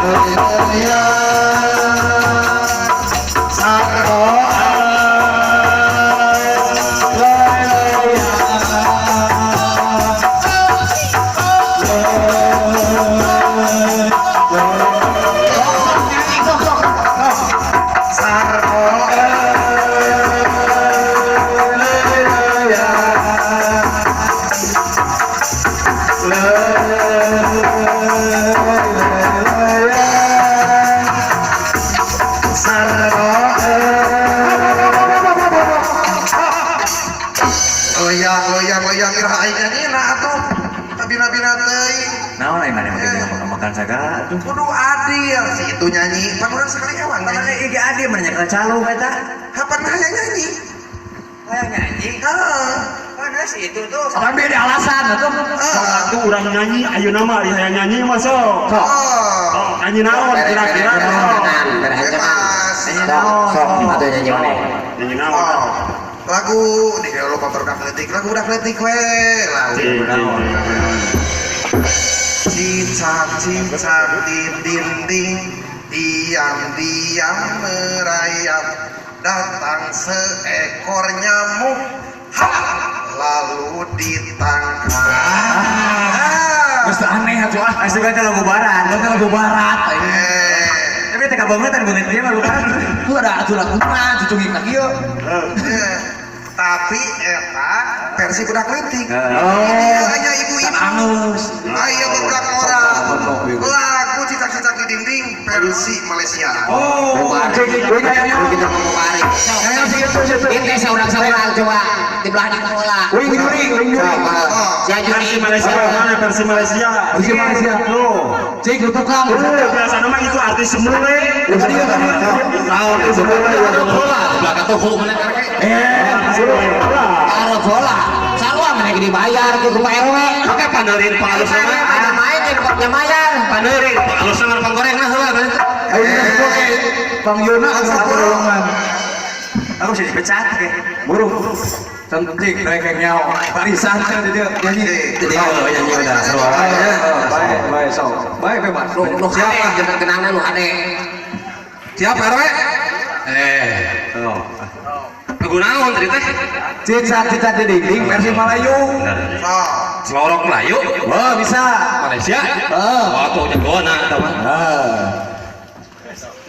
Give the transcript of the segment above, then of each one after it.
Ya Sarko. Sarko. Sarko. Loyang, loyang, loyang, iraha aing nyanyina atuh. Kabina-bina teuing. Naon aing maneh make makan sagala atuh. Kudu adil si itu nyanyi. Pan urang sekali ewang Mana nyanyi. ieu adil mana nyekel calung eta. Kapan hayang nyanyi? Hayang nyanyi. Heeh. Mana sih itu tuh? Tapi ada alasan atuh. Heeh. Waktu urang nyanyi, ayeuna mah ari hayang nyanyi mah sok. Sok. Oh. Sok, nyanyi naon kira-kira sok. Bebas. Naon? Sok, atuh nyanyi mana? Nyanyi naon? Oh. Lagu di lupa budak leutik, lagu budak leutik we. Lagu Cing, cing, cing. Cicak-cicak di dinding, diam-diam merayap, datang seekor nyamuk, ha, lalu ditangkap. Ah. Geus teu aneh atuh ah. Asup teh lagu barat. Lagu lagu barat. Eh, Tapi teh kabangetan beungeut ieu mah lagu barat. Tuh ada atuh lagu mah cucungin ka kieu. Eh, tapi eta versi budak leutik. Oh. Ini hanya ibu-ibu. Angus. Ayo budak ora. Lagu Cicak-cicak di Dinding versi Malaysia. Oh, cek cek kayaknya. Kita mau balik. Kayaknya sih itu sih. Ini seorang-seorang coba di belah di bola. Wing juri, wing juri. Si Versi juri. Malaysia mana versi Malaysia? Versi Malaysia. Tuh. Cek lu tukang. Tuh, biasa nama itu artis semule. Naon itu semule. Bola, belakang toko mana karek. Eh, Karo bola. Sarua mana dibayar ku Pak RW. Oke, panerin pangalus Ada main di tempatnya mayar. Panerin pangalus sama panggoreng lah heula. Ayo kita Bang Yona aku golongan. Aku bisa dipecat ke. Buru. Cantik rek nyaho. Barisan kan dia nyanyi. Jadi nyanyi udah seru Baik, baik, baik, sok. Baik bebas. Lu lu Siap hade, lah. jangan kenangan lu hade. Siap RW. Eh, Oh. lagu naon tadi teh? Cicak-cicak di dinding versi Melayu. Oh. Selorok Melayu. Wah, bisa. Malaysia. Ah. Wah, tuh jagoan eta mah. Ah.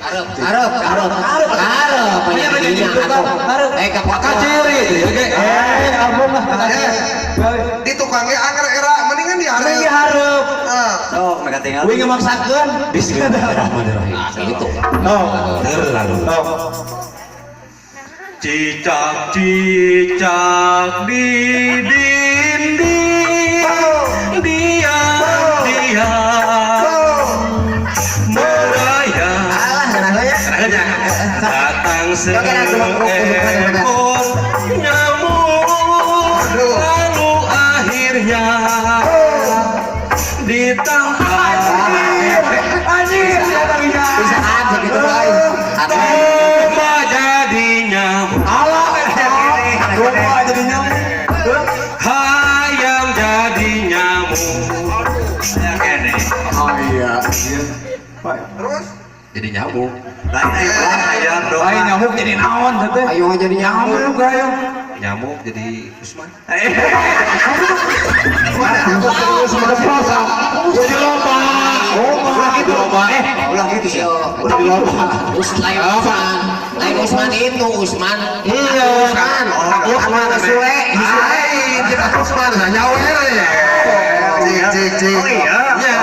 Arep, arep, arep, arep, arep. Penyakitnya atuh. Eh, kapok. Kaciri itu ya, ge. Eh, ampun lah. Eh, di tukangnya anger era mendingan dihareup. Mending dihareup. Ah. Sok mereka tinggal. Wing ngemaksakeun. Bismillahirrahmanirrahim. Nah, gitu. Oh. Terlalu. Oh. Cicak-cicak di dinding, diam diam merayap. Alah, kenapa ya? Datang seekor nyamuk, lalu akhirnya ditangkap. Anjir, Bisa aja gitu, guys. Domba jadi nyamuk, Alah, domba jadi nyamuk. hayam jadi nyamuk. Oh iya, iya. Pak, Terus Jadi nyamuk. Lain ayam domba. Lain nyamuk jadi naon teh? Ayo jadi nyamuk. Nyamuk ayo. Nyamuk jadi Usman. Jadi loba. Loba gitu loba. Eh, Ulah gitu sih. Jadi loba. Lain Usman. Lain Usman itu Usman. Iya. Usman. Usman Sule. lain kita Usman nyawer ya. Cik cik cik. Oh iya. Iya.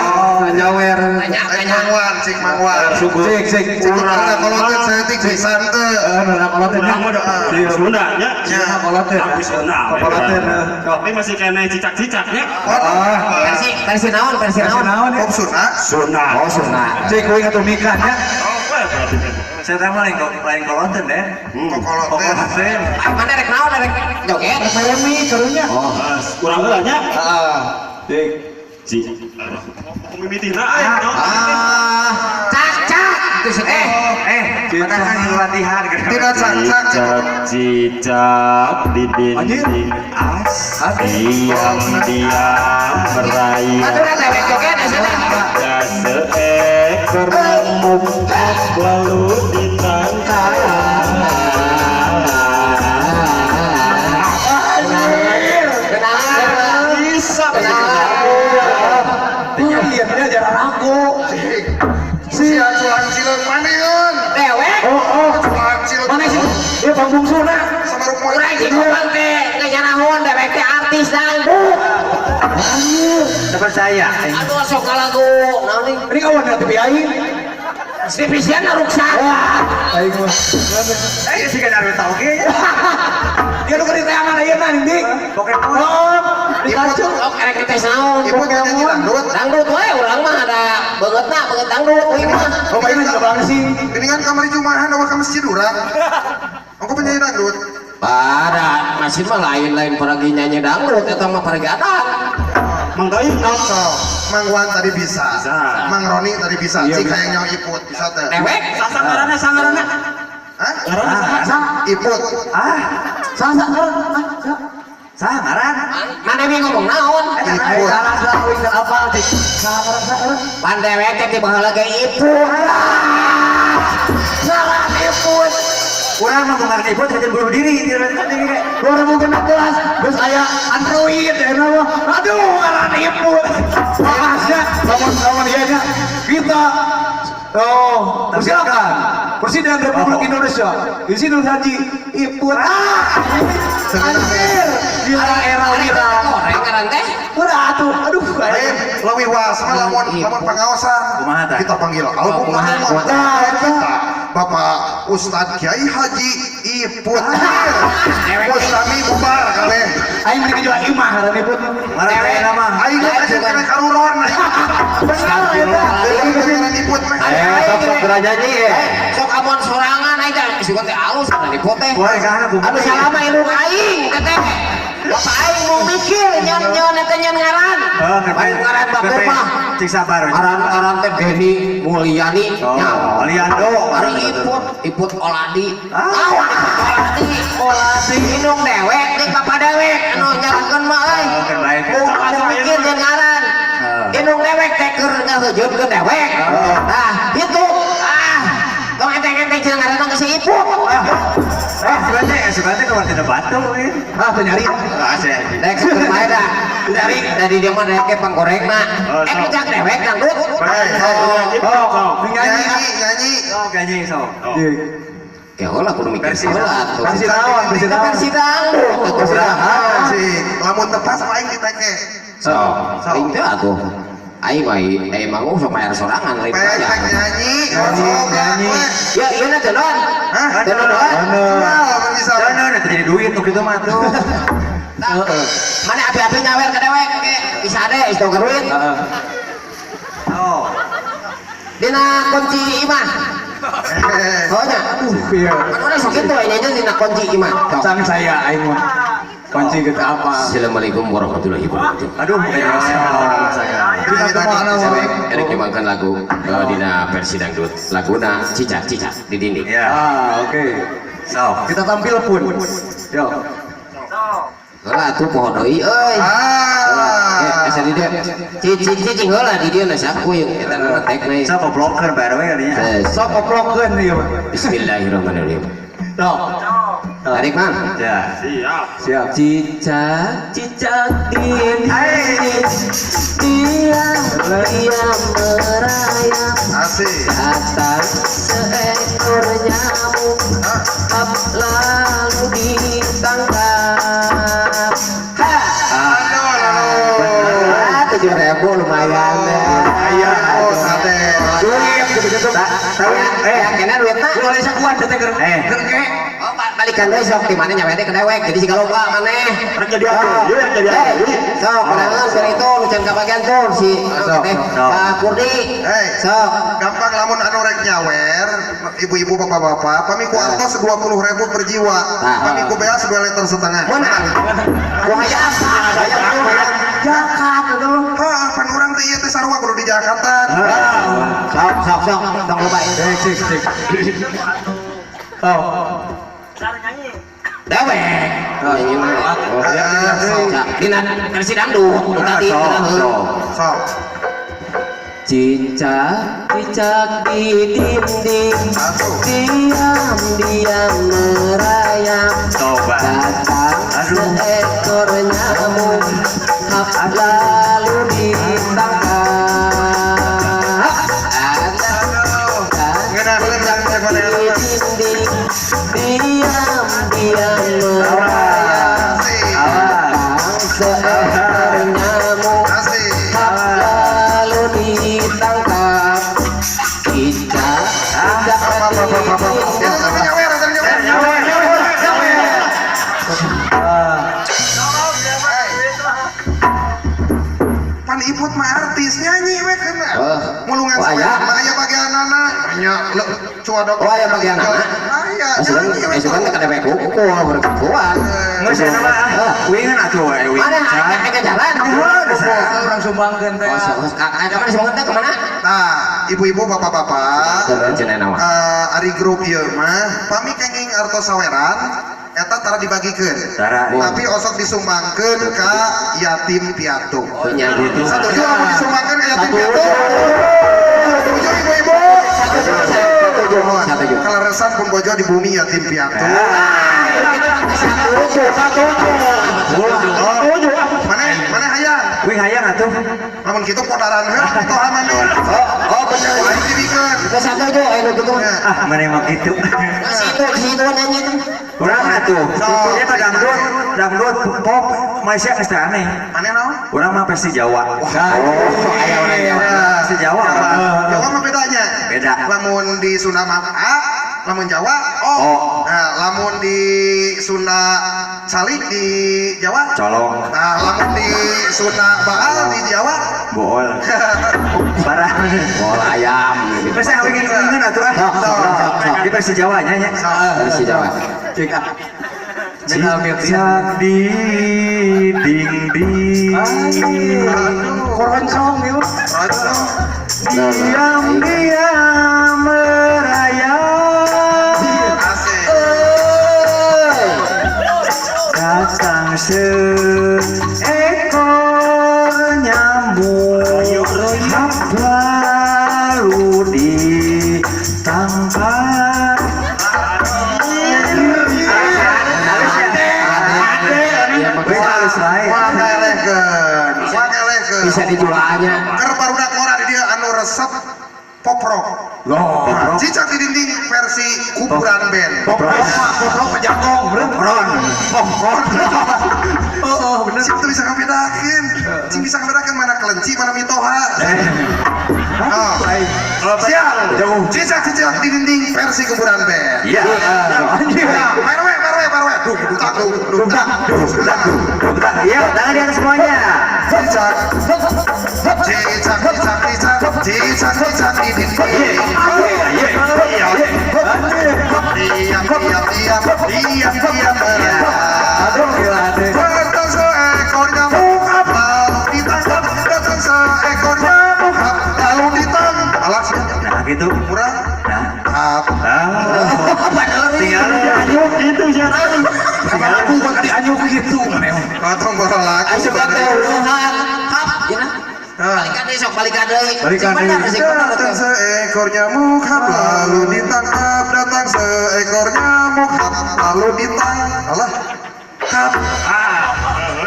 Nyawer. Tanya, Cik tanya. Mangwan, cik Mangwan. Cik, cik. Cik ada kolotet saeutik pisan teu. Eh, nah kolotet. Urang mah da Sunda nya. Nya. Kolotet. Tapi Sunda. Kolotet. Tapi masih kena cicak-cicaknya. Waduh. Versi versi naon, versi Versi naon. naon ya? Pop Sunda. Sunda. Oh, Sunda. Cik kuing atuh mikah nya. Oh, weh, berarti. Saya tahu lain lain koloten deh. Kokolotet. Koloten. Ah, mana rek naon rek joget? Meremi karunya. Oh. Kurang heula nya. Heeh. Cik. Cik. Mimitina eh. naon? Ah, cak cak itu sih eh. Eh, matakan latihan. Tidak cak-cak. Cicak-cicak di dinding As. diam-diam merayap. Atuh rek joget asa teh. Ada seekor Nyamuk lalu ditangkap. Bisa. Iya, tidak jarang aku. Sia culang cileung maneun. Dewek. Oh. Culang cileung. Mana sih? Iya, Bang Bungsu na. Sama rumah. Urang si Gopang teh geus nyarahun dewek teh artis dangdut. Teman saya. Aduh sok lagu naon nih? Ini kawan na TV aing. Divisian ruksak. Aing mah. Eh sih kan harus tahu ge. Dia nu keur diteangan ayeuna ning dik. Pokemon. Oh, Pikachu. Sok erek dites naon? Ibu nyanyi dangdut. Dangdut we urang mah ada beungeutna beungeut dangdut euy mah. Oh, ini juga bang sih. Ini kan kamar jumahan awak ke masjid urang. Engko penyanyi dangdut. Pada masih mah lain-lain paragi nyanyi dangdut eta mah paragi adat. Mang Doi, So, Mang Wan tadi bisa. Bisa. Mang Roni tadi bisa. Iya, Cik bisa. hayang nyawa Iput bisa teh. Dewek. Sangarana sangarana. Hah? Ngaranna saha? Iput. Ah, Salah salah. sah ngaran. Mana bi ngomong naon? Iput. Salah salah uing teu apal cik. Salah ngaran salah. Pan dewek teh ti baheula ge Iput. Salah Iput. Urang mah ngaran Iput hajan bunuh diri di ge. 2016 terus aya Android ya nama. Aduh, ngaran Iput. Makasih lamun-lamun ieu nya. Kita oh, persilakan Presiden Republik Indonesia Insinyur Haji Iput. Ah, anjir. Gila era wira. Goreng ngaran teh. Udah atuh, aduh. Lain, leuwih was mah lamun lamun pangaosan. Kumaha tah? Kita panggil album Kumaha, kumaha. kumaha. Kita Bapak Ustadz Kiai Haji Iput. Ustami bubar kabeh. Aing mending jual imah ngaran Iput. Ngaran teh nama. Aing mah aja kena karuron. Bener eta. Ngaran Iput mah. Sok sok geura nyanyi eh. Sok amon sorangan aing teh sugan teh alus ngaran Iput teh. Boleh kana Anu salama ilmu aing teh teh. Bapak aing mau mikir nyon-nyon eta nyon ngaran. Oh, Baik ngaran bapak mah. Cik sabar. Ngaran-ngaran teh Beni Mulyani. Oh, Nya. Liando. Ari Iput, Iput Oladi. Ah. Ah, Iput Oladi. Oladi. Indung dewek jeung bapak dewek anu nyarangkeun mah euy. Oh, kan baik. Mau mikir jeung ngaran. Ah. Indung dewek teh keur ngahejeutkeun dewek. Nah, itu ah tong enteng-enteng cenah ngaranna ke si Iput. Eh, sebenarnya kamar tidak batu ini. Ah, tuh nyari. Ah, saya. Dek keur bae da. Dari dari dia mah dek panggorengna. Oh, Eh sok. cak dewek dangdut. Hei, hei. Oh, nyanyi. Nyanyi, nyanyi. Oh, nyanyi so. Ya heula kudu mikir Versi heula atuh. Versi naon, versi naon. Versi dangdut. Versi dangdut. Cik, lamun tepas mah aing diteke. Sok, aing teh atuh. Aing mah emang sok bayar sorangan lain Pek bayar. pek nyanyi, Nyanyi, sok nyanyi. we. Ya, iya na tenon. Hah? Tenon doang. Wah, mun bisa. Jangan, nanti jadi duit tuh gitu mah tuh. Mana api-api nyawer ke dewek ke bisa ade geus tong duit. Heeh. Oh. Dina kunci imah. Pokoknya. Iya. Kan urang sok kitu we nyanyi dina kunci imah. Sok. Sang saya aing mah. Kunci gitu apa? Assalamualaikum warahmatullahi wabarakatuh. Aduh, saya. Kita kemana mah? Erek nyumbangkan lagu dina versi dangdut. Laguna cicak-cicak di dinding. Ya. Ah, oke. So. Kita tampil pun. Yo. Heula atuh poho deui euy. Ah. Eh, asa di dieu. Cicing cicing heula di dieu na saku jeung eta na tek na. So, blocker by the way kalinya. Eh, Sok oplokeun ieu mah. Bismillahirrahmanirrahim. Sok. Tarik, Mang. Ya. Siap. Siap. Cicak, cicak di dinding, dia dia merayap. Asik. Datang seekor nyamuk, Hah? lalu ditangkap. Ha! Aduh, aduh. Ah, 7.000 lumayan deh. Iya, oh, sate. Duit gitu-gitu. Tahu Eh, kena duitna. Boleh sakuan teh keur. Eh. Keur ke. Oh, balikan deui sok di mana nyawe teh ke dewek. Jadi siga loba maneh. Rek jadi apa? Ieu rek jadi apa? Eh, sok kunaon keur itu nu can kabagian tuh si Sok, teh sok. Pak Kurdi. Hey. Sok. Gampang lamun anu rek nyawer, ibu-ibu bapak-bapak, pami ku artos 20.000 per jiwa. Nah. Pami ku beas 2,5 liter. Menang. Ku hayang. Hayang. Jakat atuh. Hah, pan urang teh ieu teh sarua kudu di Jakarta. Sok sok sok tong loba ieu. Cek cek cek. Oh. Dewek. Nyanyi mah. Oh, Ah, sok. Cak, dina versi dangdut nu tadi. Sok, sok. Sok. Cicak cicak di dinding, diam diam merayap. Datang seekor nyamuk, hap lalu ditangkap. Cicak di dinding, diam diam merayap. Datang seekor nyamuk, hap lalu ditangkap. Cicak cicak di dinding. Pan Iput mah artis nyanyi we kena. Mulungan aya mah aya bagianana nya cuadok. Oh aya bagianana. Aya. Asukan teh kadewek hukul berkukuan. Geus eta mah uingan atuh we. Mana aya jalan. Urang sumbangkeun teh. Ka mana sumbangkeun teh kemana? Nah, ibu-ibu bapak-bapak. Ari grup ieu mah pami kenging artos saweran eta tara dibagikeun. Tapi osok disumbangkeun ka yatim piatu. Satuju lamun disumbangkeun ka yatim piatu? Satuju ibu-ibu? Satuju. Kaleresan pun bojo di bumi yatim piatu. Satuju. Mana hayang? Wing hayang atuh. Lamun kitu podaran heula toha maneh. Oh bener. Dibikeun. Satuju anu kitu. Ah, maneh mah kitu. Situ nyanyi itu. Urang atuh. Ieu mah dangdut, dangdut pop Malaysia geus teh aneh. Maneh naon? Urang mah pasti Jawa. Oh, aya urang Jawa. Pasti Jawa. Jawa mah bedanya. Beda. Lamun di Sunda mah A, lamun Jawa O. Nah, lamun di Sunda calik di Jawa colong. Nah, lamun di Sunda baal di Jawa bool. Parah. Bool ayam. Geus ah wingan atuh ah. Di versi Jawa nya nya. Versi Jawa. Cek ah. Cicak di dinding. Koroncong ieu. Diam diam merayap. Datang seekor nyamuk, hap lalu ditangkap. Bisa dijualnya. Keur barudak ngora di dieu anu resep pop rock. Loh, cicak di dinding versi kuburan band. Pop rock, pop rock jangkong, popcorn. Popcorn. Oh, bener. Cing tuh bisa ngabedakeun. Cing bisa ngabedakeun mana kelenci, mana mitoha. Oh. Siap. Cicak-cicak di dinding versi kuburan band. Iya. Parwe, parwe, parwe. Duk, duk, duk, duk, duk, duk. Iya, tangan di atas semuanya. Cicak, cicak, cicak, cicak, cicak, cicak di dinding. Diam, diam, diam, diam, diam merayap. Datang seekor nyamuk, lalu ditangkap. Datang seekor nyamuk, lalu ditangkap. Alas ya. Nah gitu. Kurang. Nah. Tinggal anyuk gitu ya. Tinggal aku bakal dianyuk gitu. Potong bola. Asup teh uluhan. Hap, ya. Balikan deui sok, balikan deui. Balikan deui. Datang seekor nyamuk, hap, lalu ditangkap. Datang seekor nyamuk, hap, lalu ditangkap. Alah. Hap.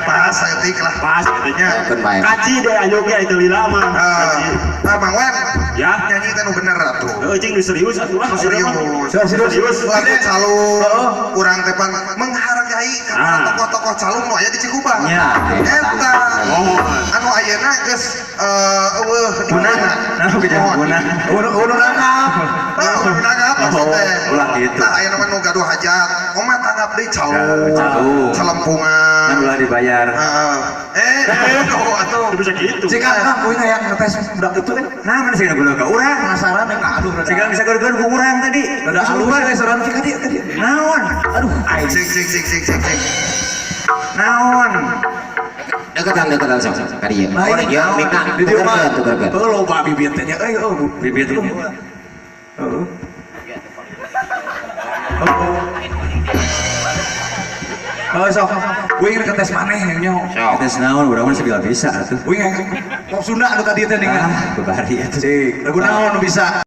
Pas etik lah. Pas nya. Kaci deh anyuknya itu lila mah. Ah, Mang Wen. Ya, nyanyi teh nu bener atuh. Heuh, cing nu serius atuh lah. Serius. Serius. Lagu calung urang teh pan menghargai ka para tokoh-tokoh calung nu aya di Cikubang. Nya. Eta. Anu ayeuna geus eueuh di Guna. mana? Nah, kejadian guna. Unu nangap. Unu nangap maksud teh. Ulah gitu. Tah ayeuna mah nu gaduh hajat, omat tanggap deui calung. Calung. Calempungan. Kan ulah dibayar. Aduh atuh. Bisa gitu. Cik ah, kuing hayang ngetes budak itu kan. Nah, mana sih gula ke urang? Penasaran ya, aduh. Sehingga bisa gula ke urang tadi. Rada halus ya, restoran cik tadi tadi. Naon? Aduh, aing. Cik cik cik cik cik cik. Naon? Deketan deketan sok ka dieu. Oh, ieu mikna. Di dieu mah. Tukerkeun. Heuh loba bibit teh nya euy, oh bibit. Heeh. Oh sok. Uing rek tes maneh yang nyaho. Tes naon urang mah segala bisa atuh. Uing pop Sunda anu tadi teh ningan. Ah, babari atuh. Cik, lagu naon nu bisa?